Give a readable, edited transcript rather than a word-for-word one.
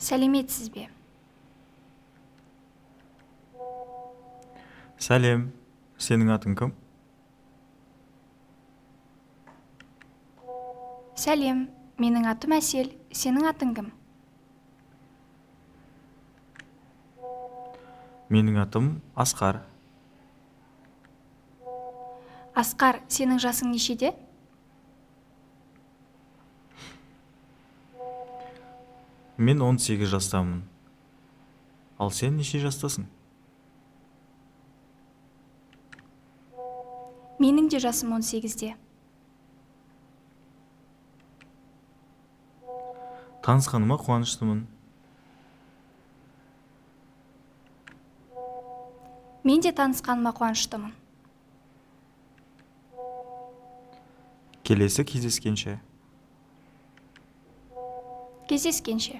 Сәлеметсіз бе? Сәлем, сенің атың кім? Сәлем, менің атым Әсел, сенің атың кім? Менің атым Асқар. Асқар, сенің жасың нешеде? Мен 18 жастамын. Ал сен неше жастасың? Менің де жасым 18-де. Танысқаныма қуаныштымын. Мен де танысқаныма қуаныштымын. Келесі кездескенше. Кездескенше.